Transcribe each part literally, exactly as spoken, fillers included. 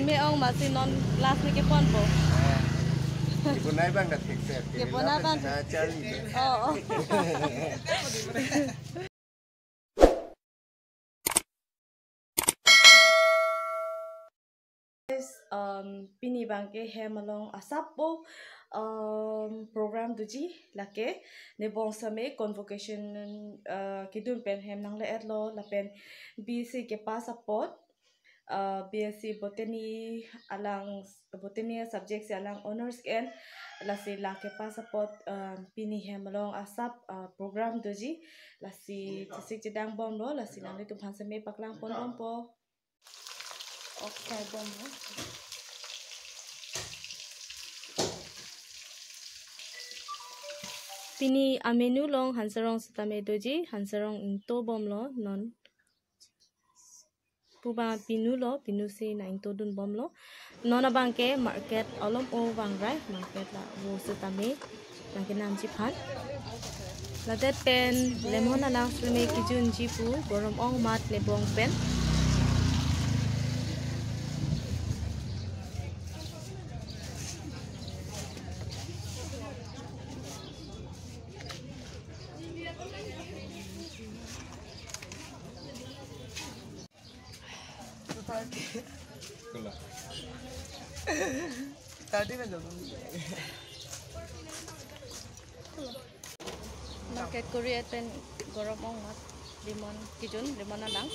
Me-ong masi non class ne keponpo. Kebonai abang ta thekse. Kebonai abang. Ha, Charlie. Oh, oh. Guys, um, pini abangke hem along asap po, um, program doji lake, nebong same convocation, uh, kedun pen hem nangle-etlo lapen B S C kepass apot, uh, B S C Botany alang, Botany subject si alang honours ke-en, lasi la kepass apot, um, pini hem along asap, uh, program doji, lasi chesik chedang bomlo, lasi nanglitum aphan same paklang pon bompo. Ok, kai bomlo. Pini amenu along Hanserong sitame doji, Hanserong ingto bomlo non. Pu abang pinu lo, pinu si nang ingto dun bomlo. Non abangke market alom o vangrai, market la vo sitame nang kenamji aphan. Ladet pen lemon alang sitame kejunji pu, gorom ong amat nebong pen. Market kori-et pen gorom ong amat lemon kejun, lemon alang.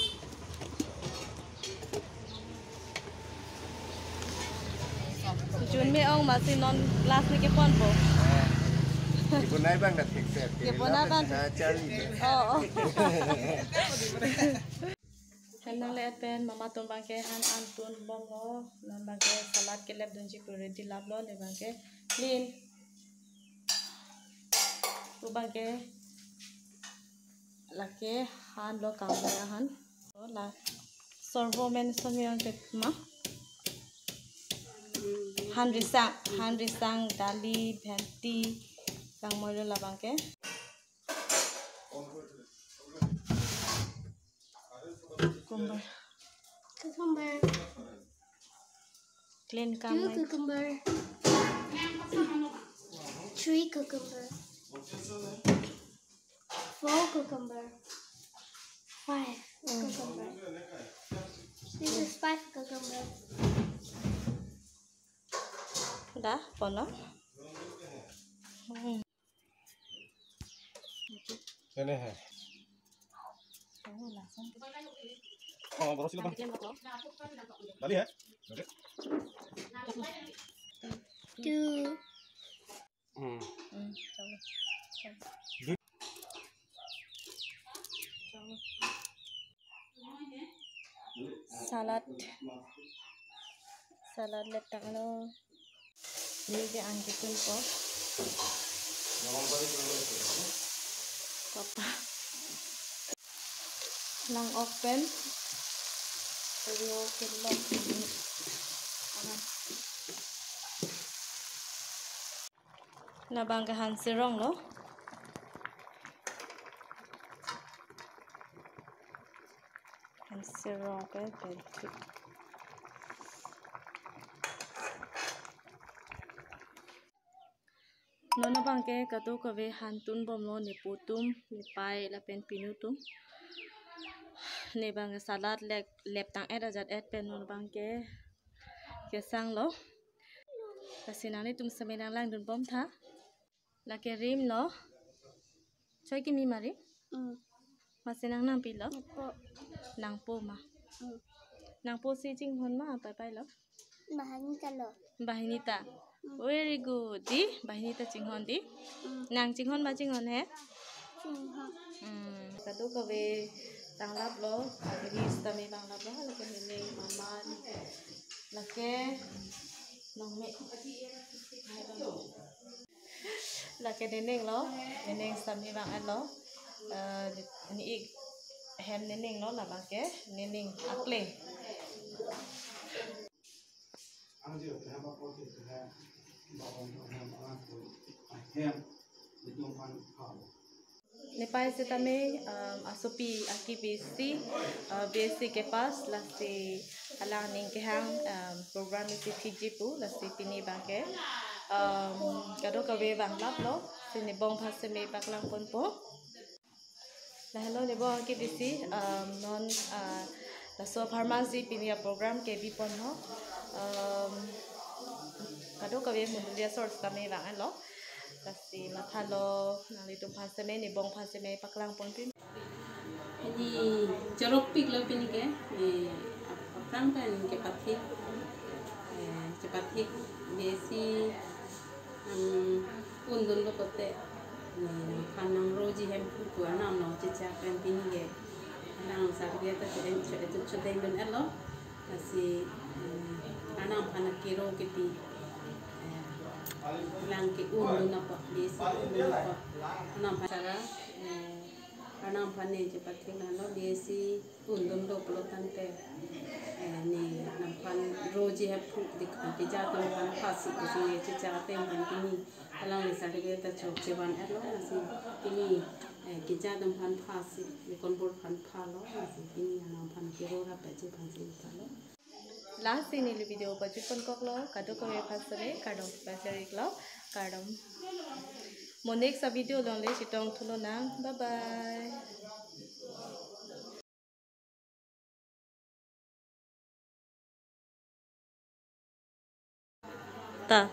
Jun me-ong masi non class ne keponpo. Kebonai abang ta thekse. Kebonai abang. Ha, Charlie. Oh, oh. Hem nangle-et pen mama atum abangke han an tun bomlo, non abangke salad kelep dunji pu ready laplo, ne abangke clean. Pu abangke lake han lo, kangmoi ahan. La sorbo men somi ang tek ma. Han risang, han risang, dali, bhenti, kangmoi lo labangke. Cucumber. Cucumber. Clean. Two kangmoi. Cucumber. Three cucumber. Four cucumber. Five cucumber. This is five cucumber. Dah, pono. Hmm. Ini hai. Oh, langsung. Oh, baru sih, Bang. Tadi ya? Oke. Two. Hmm. Hmm, coba. Coba. Salad. Salad lep tanglo. Ini ke angkitun ko. Papa. Nang open. Rio kelok ini. Aman. Labangke Hanserong lo. Hanserong ke bentuk. Non abangke kadokave han tun bomlo, nepo atum, nepei lapen pinu atum. Ne abangke salad lep, lep tang-et ajat-et pen non abangke kesang lo. Lasi nanglitum sitame nang langdun bomtha. Lake rim lo. Choi kimi ma rim? Mm. Masi nang nangpi lo? Nangpo. Nangpo ma? Mm. Nangpo si chinghon ma, pei pei lo? Bahinita lo. Bahinita. Mm. Very good. Di, Bahinita chinghon di. Mm. Nang chinghon ma chinghon he? Chinghon. Hmm. Kadokave tanglap lo, kiri sitame tanglap lo, lake nening, mama, lake nongme. Lake nening lo, nening sitame vang-et lo. Eh, ne-ik hem nening lo, labangke nening akle. Nepei setame, um, asopi akipi si, uh, B S C kepass, lasi alang aning kehang, um, program isi thikji pu, lasi pini abangke, um, kadokave vanglaplo, si nebong aphan seme paklang ponpo. Lahelo nebong akipi si, um, non, uh, laso apharman si pini aprogram ke biponlo. Um, kadokave mondoli asor setame vanglo. Lasi mathalo, nanglitum aphan seme, nebong aphan seme paklang ponpin. Pini chorokpiklo pini ke, eh, ap-, aphrang pen kepathik, eh, kepathik B S C, um, undunlo pulote, eh, aphan nangroji Hemphu pu anam along chechak pen pini ke, nang sarvia ta cho-, cho-, cho-, chodeng dun-etlo. Lasi, eh, Arnam aphan akero kipi, eh, lang ke-undun apot, B S C undun apot, Arnam aphan sara, eh, Arnam aphan ne chepathik nanglo, B S C undunlo pulo tangte, eh, ne Arnam aphan roji Hemphu dik, eh, kejat atum aphan phasi kusung ye chechak atum aphan pini alangli sarvia ta chok chevan-etlo, lasi pini, eh, kejat atum aphan phasi, Deacon Board aphan phalo, lasi pini Arnam aphan kero rapji aphan si phalo. Lasi neli video pajut ponkoklo, kadokave aphan seme, kardom pajir-iklo, kardom. Mo next a video along le chetong thulonang, bye bye. Ta.